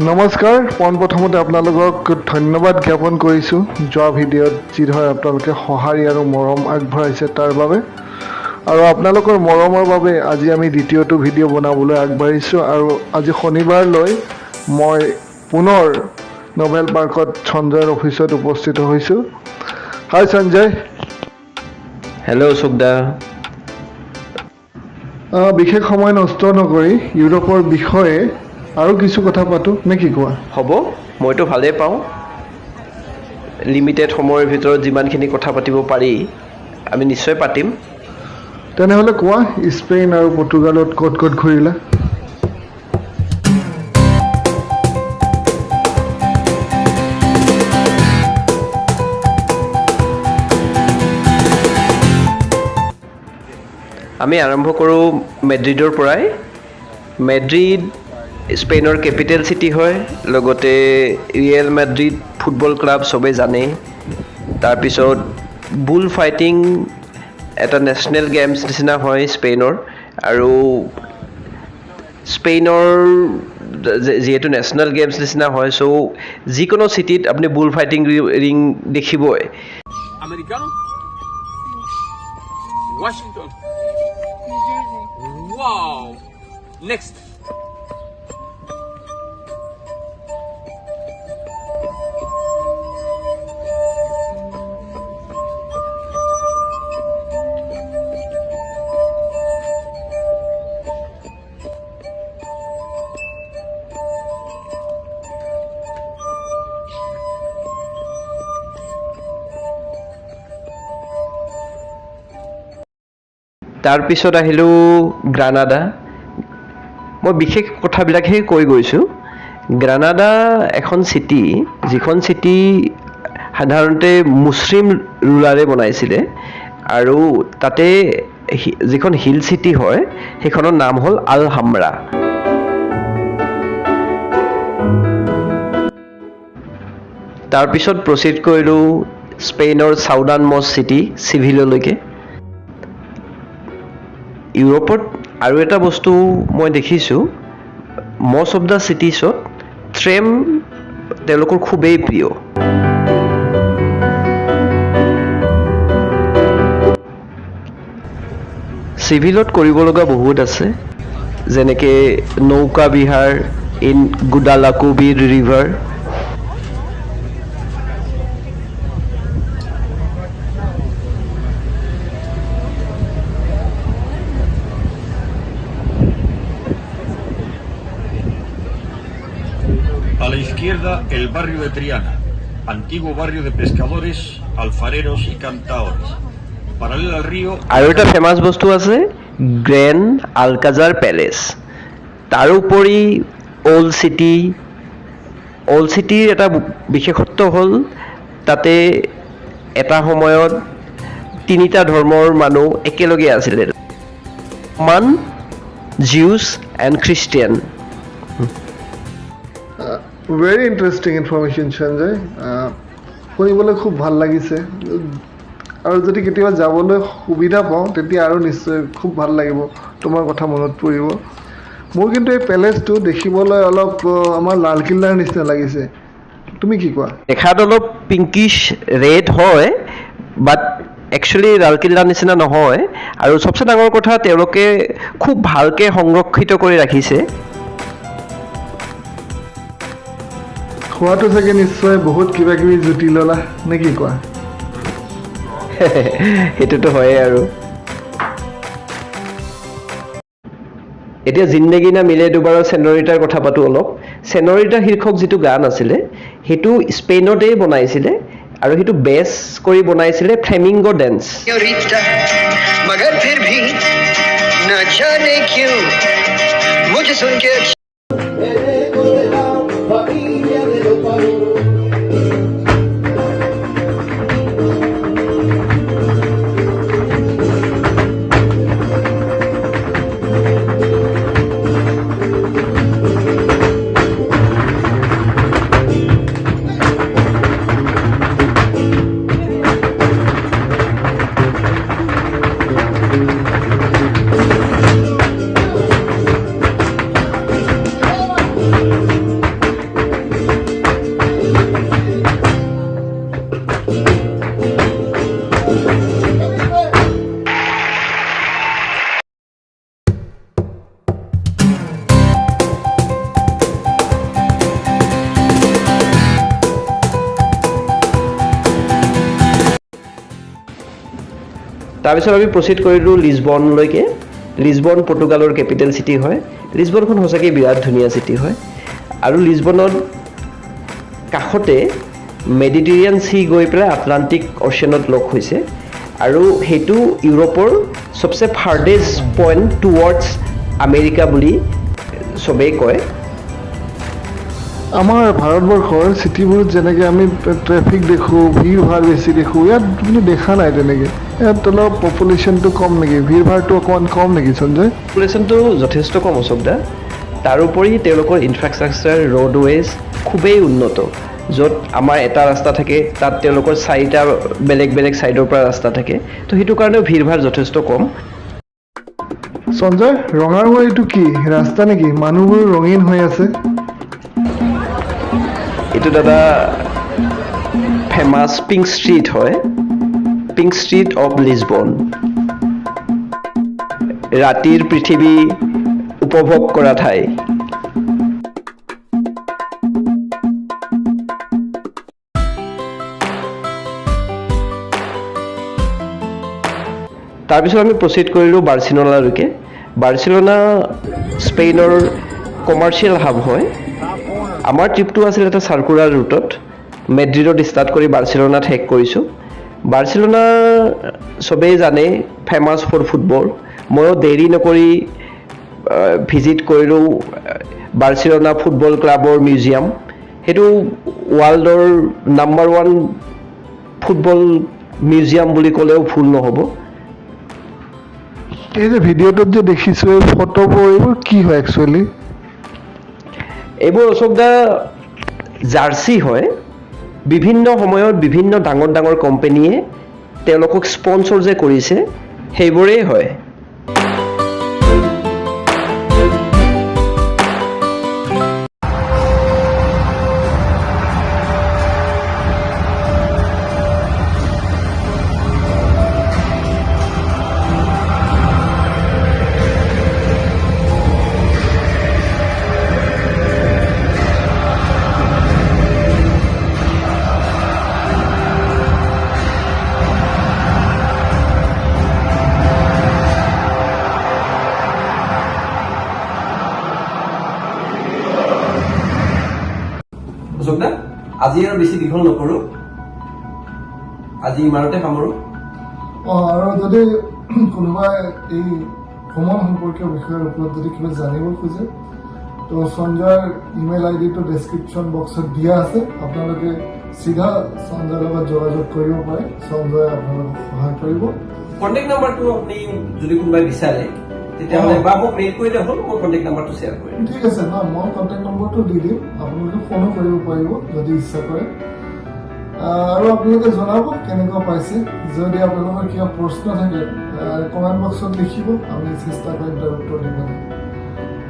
নমস্কাৰ। পোনপ্ৰথমতে আপোনালোকক ধন্যবাদ জ্ঞাপন কৰিছোঁ, যোৱা ভিডিঅ'ত যিধৰণে আপোনালোকে সঁহাৰি আৰু মৰম আগবঢ়াইছে তাৰ বাবে। আৰু আপোনালোকৰ মৰমৰ বাবে আজি আমি দ্বিতীয়টো ভিডিঅ' বনাবলৈ আগবাঢ়িছোঁ। আৰু আজি শনিবাৰলৈ মই পুনৰ নভেল পাৰ্কত সঞ্জয়ৰ অফিচত উপস্থিত হৈছোঁ। হাই সঞ্জয়। হেল্ল' অশোকদা। বিশেষ সময় নষ্ট নকৰি ইউৰোপৰ বিষয়ে আৰু কিছু কথা পাতোঁ, নে কি কোৱা? হ'ব, মইতো ভালেই পাওঁ। লিমিটেড সময়ৰ ভিতৰত যিমানখিনি কথা পাতিব পাৰি, আমি নিশ্চয় পাতিম। তেনেহ'লে কোৱা, স্পেইন আৰু পৰ্তুগালত ক'ত ক'ত ঘূৰিলা? আমি আৰম্ভ কৰোঁ মেড্ৰিডৰ পৰাই। মেড্ৰিড স্পেইনৰ কেপিটেল চিটি হয়, লগতে ৰিয়েল মেড্ৰিড ফুটবল ক্লাব চবেই জানেই। তাৰপিছত বুল ফাইটিং এটা নেশ্যনেল গেমছ নিচিনা হয় স্পেইনৰ। আৰু স্পেইনৰ যিহেতু নেশ্যনেল গেমছ নিচিনা হয়, চ' যিকোনো চিটিত আপুনি বুল ফাইটিং ৰিং দেখিবই। Americano? Washington. Wow. Next. তাৰপিছত আহিলোঁ গ্ৰানাডা। মই বিশেষ কথাবিলাকহে কৈ গৈছোঁ। গ্ৰানাডা এখন চিটি, যিখন চিটি সাধাৰণতে মুছলিম ৰুলাৰে বনাইছিলে। আৰু তাতে যিখন হিল চিটি হয়, সেইখনৰ নাম হ'ল আল হামৰা। তাৰপিছত প্ৰচিড কৰিলোঁ স্পেইনৰ চাউদাৰ্ণ মষ্ট চিটি চিভিললৈকে। ইউৰোপত আৰু এটা বস্তু মই দেখিছোঁ, মষ্ট অফ the চিটিছত ট্ৰেম তেওঁলোকৰ খুবেই প্ৰিয়। চিভিলত কৰিব লগা বহুত আছে, যেনেকৈ নৌকা বিহাৰ in Guadalquivir river. A la izquierda, el barrio de Triana, antiguo barrio de pescadores, alfareros y cantaores. Paralela al río, আৰু এটা ফেমাছ বস্তু আছে, গ্ৰেণ্ড আলকাজাৰ পেলেচ। তাৰোপৰি অ'ল্ড চিটি। অ'ল্ড চিটিৰ এটা বিশেষত্ব হ'ল, তাতে এটা সময়ত তিনিটা ধৰ্মৰ মানুহ একেলগে আছিলে, মান জিউছ and Christian. Very interesting information, Sanjay. শুনিবলৈ খুব ভাল লাগিছে। আৰু যদি কেতিয়াবা যাবলৈ সুবিধা পাওঁ, তেতিয়া আৰু নিশ্চয় খুব ভাল লাগিব, তোমাৰ কথা মনত পৰিব মোৰ। কিন্তু এই পেলেচটো দেখিবলৈ অলপ আমাৰ লালকিল্লাৰ নিচিনা লাগিছে, তুমি কি কোৱা? দেখাত অলপ পিংকিছ ৰেড হয়, বাট একচুৱেলি লালকিল্লাৰ নিচিনা নহয়। আৰু চবচে ডাঙৰ কথা, তেওঁলোকে খুব ভালকৈ সংৰক্ষিত কৰি ৰাখিছে। খোৱাটো চাগে নিশ্চয় বহুত কিবা কিবি জুতি ল'লা, নে কি কোৱা? সেইটোতো হয়েই। আৰু এতিয়া জিন্দেগী না মিলে দুবাৰৰ চেনৰিটাৰ কথা পাতোঁ অলপ। চেনৰিটা শীৰ্ষক যিটো গান আছিলে, সেইটো স্পেইনতেই বনাইছিলে আৰু সেইটো বেছ কৰি বনাইছিলে ফ্লেমিংগ ডেন্স। Señorita, मगर फिर भी न जाने क्यों मुझे सुन के अच्छा El eco de la familia de los Paró. তাৰপিছত আমি প্ৰচিড কৰিলোঁ লিছবনলৈকে। লিছবন পৰ্তুগালৰ কেপিটেল চিটি হয়। লিছবনখন সঁচাকৈ বিৰাট ধুনীয়া চিটি হয় আৰু লিছবনত কাষতে মেডিটেৰিয়ান চি গৈ পেলাই আটলাণ্টিক অ'চেনত লগ হৈছে আৰু সেইটো ইউৰোপৰ চবচে ফাৰ্দেষ্ট পইণ্ট টুৱাৰ্ডছ আমেৰিকা বুলি চবেই কয়। আমাৰ ভাৰতবৰ্ষৰ চিটিবোৰত যেনেকৈ আমি ট্ৰেফিক দেখোঁ, ভিৰ ভাৰ বেছি দেখোঁ, ইয়াত কিন্তু দেখা নাই তেনেকৈ। ইয়াত অলপ পপুলেশ্যনটো কম নেকি? ভিৰ ভাৰটো অকণমান কম নেকি, সঞ্জয়? পপুলেশ্যনটো যথেষ্ট কম, অশোক দা। তাৰোপৰি তেওঁলোকৰ ইনফ্ৰাষ্ট্ৰাকচাৰ, ৰোডৱেজ খুবেই উন্নত। য'ত আমাৰ এটা ৰাস্তা থাকে, তাত তেওঁলোকৰ চাৰিটা বেলেগ বেলেগ ছাইডৰ পৰা ৰাস্তা থাকে। তো সেইটো কাৰণেও ভিৰ ভাৰ যথেষ্ট কম। সঞ্জয়, ৰঙা ৰঙৰ এইটো কি ৰাস্তা নেকি? মানুহবোৰ ৰঙীন হৈ আছে। এইটো দাদা ফেমাছ পিংক ষ্ট্ৰীট হয়, পিংক ষ্ট্ৰীট অফ লিছবন। ৰাতিৰ পৃথিৱী উপভোগ কৰা ঠাই। তাৰপিছত আমি প্ৰচিড কৰিলোঁ বাৰ্চিলোনালৈকে। বাৰ্চিলোনা স্পেইনৰ কমাৰ্চিয়েল হাব হয়। আমাৰ ট্ৰিপটো আছিল এটা চাৰ্কুলাৰ ৰুটত। মেড্ৰিডত ষ্টাৰ্ট কৰি বাৰ্চিলোনাত শেষ কৰিছোঁ। বাৰ্চিলোনা চবেই জানে, ফেমাছ ফৰ ফুটবল। ময়ো দেৰি নকৰি ভিজিট কৰিলোঁ বাৰ্চিলোনা ফুটবল ক্লাবৰ মিউজিয়াম। সেইটো ৱৰ্ল্ডৰ নাম্বাৰ ওৱান ফুটবল মিউজিয়াম বুলি ক'লেও ভুল নহ'ব। এই যে ভিডিঅ'টোত যে দেখিছোঁ, এই ফটোবোৰ, এইবোৰ কি হয় একচুৱেলি? এইবোৰ, অশোক দা, জাৰ্চি হয়। বিভিন্ন সময়ত বিভিন্ন ডাঙৰ ডাঙৰ কোম্পেনীয়ে তেওঁলোকক স্পনচৰ যে কৰিছে, সেইবোৰেই হয়। অশোক দা, আজি আৰু বেছি দীঘল নকৰোঁ। আজি ইমানতে সামৰোঁ। অঁ, আৰু যদি কোনোবাই এই ভ্ৰমণ সম্পৰ্কীয় বিষয়ৰ ওপৰত যদি কিবা জানিব খোজে, তো সঞ্জয়ৰ ইমেইল আই ডিটো ডেছক্ৰিপশ্যন বক্সত দিয়া আছে। আপোনালোকে চিধা সঞ্জয়ৰ লগত যোগাযোগ কৰিব পাৰে। সঞ্জয়ে আপোনালোকক সহায় কৰিব। কণ্টেক্ট নাম্বাৰটো আপুনি যদি কোনোবাই বিচাৰে, তেতিয়াহ'লে বা মোক মেইল কৰিলে হ'ল, মই কণ্টেক্ট নাম্বাৰটো শ্বেয়াৰ কৰিম। ঠিক আছে ন, মই কণ্টেক্ট নম্বৰটো দি দিম। আপোনালোকে ফোনো কৰিব পাৰিব যদি ইচ্ছা কৰে। আৰু আপোনালোকে জনাব কেনেকুৱা পাইছে। যদি আপোনালোকৰ কিবা প্ৰশ্ন থাকে, কমেণ্ট বক্সত লিখিব। আমি চেষ্টা কৰিম তাৰ উত্তৰ দিবলৈ।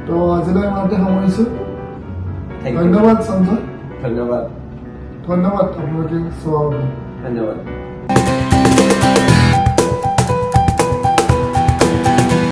তো আজিলৈ ইমানতে সামৰিছোঁ। Thank U. ধন্যবাদ সঞ্জয়। ধন্যবাদ। ধন্যবাদ আপোনালোকে চোৱাৰ বাবে। ধন্যবাদ।